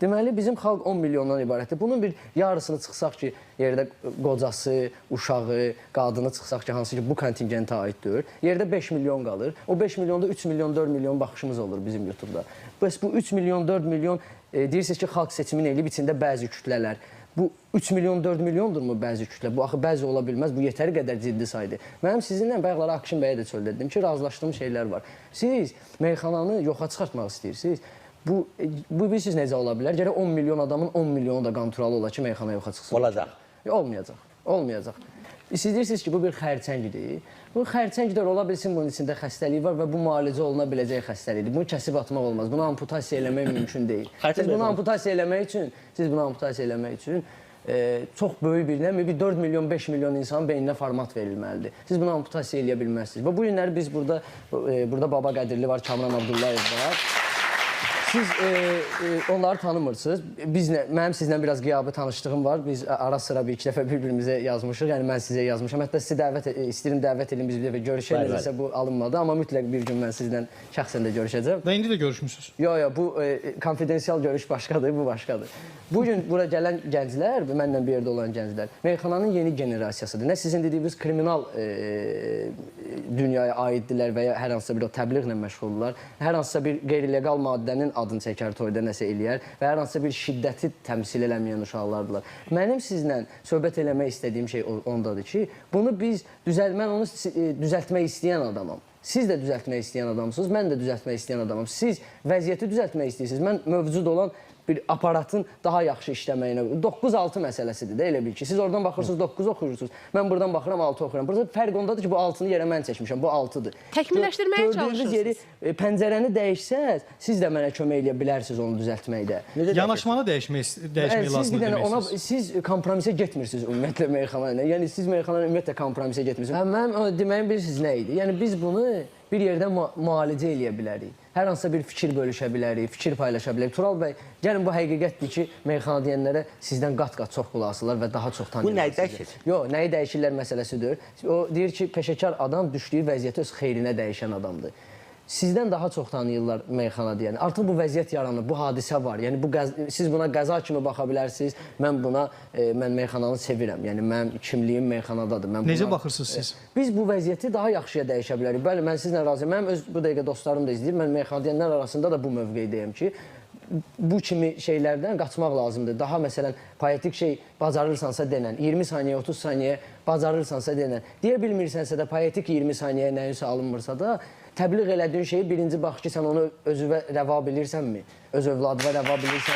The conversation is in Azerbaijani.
Deməli, bizim xalq 10 milyondan ibarətdir. Bunun bir yarısını çıxsaq ki, yerdə qocası, uşağı, qadını çıxsaq ki, hansı ki bu kontingentə aid deyil. Yerdə 5 milyon qalır. O 5 milyonda 3 milyon, 4 milyon baxışımız olur bizim YouTube-da. Bəs bu 3 milyon, 4 milyon deyirsiniz ki, xalq seçimini eləyib içində bəzi kütlələr. Bu 3 milyon, 4 milyondurmu bəzi kütlə? Bu axı bəzi ola bilməz. Bu yetəri qədər ciddi saydır. Mənim sizinlə bayaqlar Akşin bəyə də çöl dedim ki, razılaşdığım şeylər var. Siz meyxananı yoxa çıxartmaq istəyirsiniz. Bu bilirsiniz necə ola bilər? Gərək 10 milyon adamın 10 milyonu da qanturalı ola ki, meyxana yoxa çıxsın. Olacaq. Olmayacaq. Olmayacaq. Siz deyirsiniz ki, bu bir xərçəngdir. Bu xərçəng də ola bilsin, bunun içində xəstəlik var və bu müalicə oluna biləcək xəstəlikdir. Bunu kəsib atmaq olmaz. Bunu amputasiya eləmək mümkün deyil. Siz bunu amputasiya eləmək üçün, siz bunu amputasiya eləmək üçün çox böyük bir, nə bir 4 milyon, 5 milyon insanın beyninə format verilməlidir. Siz bunu amputasiya eləyə bilməzsiniz. Və bu günləri biz burada burada Baba Qədirli var, Kamran Abdullayev var. Siz onları tanımırsınız. Bizlə, mənim sizlə biraz qiyabi tanışlığım var. Biz ara sıra bir iki dəfə bir-birimizə yazmışıq. Yəni mən sizə yazmışam. Hətta sizi dəvət istəyirəm dəvət edin, biz bir dəfə görüşək. Necəsə bu alınmadı, amma mütləq bir gün mən sizlə şəxsən də görüşəcəm. Və indi də görüşmüsünüz. Yox, yox, bu konfidensial görüş başqadır, bu başqadır. Bu gün bura gələn gənclər, mənlə bir yerdə olan gənclər, meyxananın yeni generasiyasıdır. Nə sizin dediyiniz kriminal dünyaya aiddirlər və ya hər hansısa bir o təbliğlə məşğuldurlar. Hər hansısa bir qeyri-legal maddənin adını çəkər, toyda nəsə eləyər və hər hansısa bir şiddəti təmsil eləməyən uşaqlardılar. Mənim sizlə söhbət eləmək istədiyim şey ondadır ki, bunu biz mən onu düzəltmək istəyən adamam. Siz də düzəltmək istəyən adamsınız, mən də düzəltmək istəyən adamam. Siz vəziyyəti düzəltmək istəyirsiniz. Mən mövcud olan bir aparatın daha yaxşı işləməyinə 9-6 məsələsidir də elə bil ki. Siz oradan baxırsınız 9 oxuyursunuz. Mən buradan baxıram 6 oxuyuram. Burada fərq ondadır ki, bu 6-nı yerə mən çəkmişəm. Bu 6-dır. Təkmilləşdirməyə Gördüyünüz yeri pəncərəni dəyişsəz, siz də mənə kömək eləyə bilərsiniz onu düzəltməkdə. Yanaşmanı dəyişmək lazımdır deməksiniz. Siz kompromisə getmirsiniz ümumiyyətlə meyxana ilə. Yəni siz meyxana ilə ümumiyyətlə kompromisə getmirsiniz. Hə, mənim deməyim bilirsiniz nə idi? Yəni biz bunu bir yerdə müalicə eləyə bilərik. Hər hansısa bir fikir bölüşə bilərik, fikir paylaşa bilərik. Tural bəy, gəlin bu həqiqətdir ki, meyxana deyənlərə sizdən qat-qat çox qulaq asırlar və daha çox tanıyırlar. Bu nəyi dəyişir? Yox, nəyi dəyişirlər məsələsidir. O deyir ki, peşəkar adam düşdüyü vəziyyəti öz xeyrinə dəyişən adamdır. Sizdən daha çox tanıyırlar meyxana deyəni. Artıq bu vəziyyət yaranır, bu hadisə var. Yəni bu siz buna qəza kimi baxa bilərsiniz. Mən buna mən meyxananı sevirəm. Yəni mənim kimliyim meyxanadadır. Mən necə baxırsınız siz? Biz bu vəziyyəti daha yaxşıya dəyişə bilərik. Bəli, mən sizlə razıyam. Mənim öz bu dəqiqə dostlarım da izləyir. Mən meyxana deyənlər arasında da bu mövqeydəyəm ki, bu kimi şeylərdən qaçmaq lazımdır. Daha məsələn poetik şey bacarırsansa denən, 20 saniyə, 30 saniyə bacarırsansa denən. Deyə bilmirsənsə də poetik 20 saniyə nəyinsə alınmırsa da təbliğ elədiyin şeyi birinci bax ki, sən onu özünə rəva bilirsənmi? Öz övladına rəva bilirsənmi?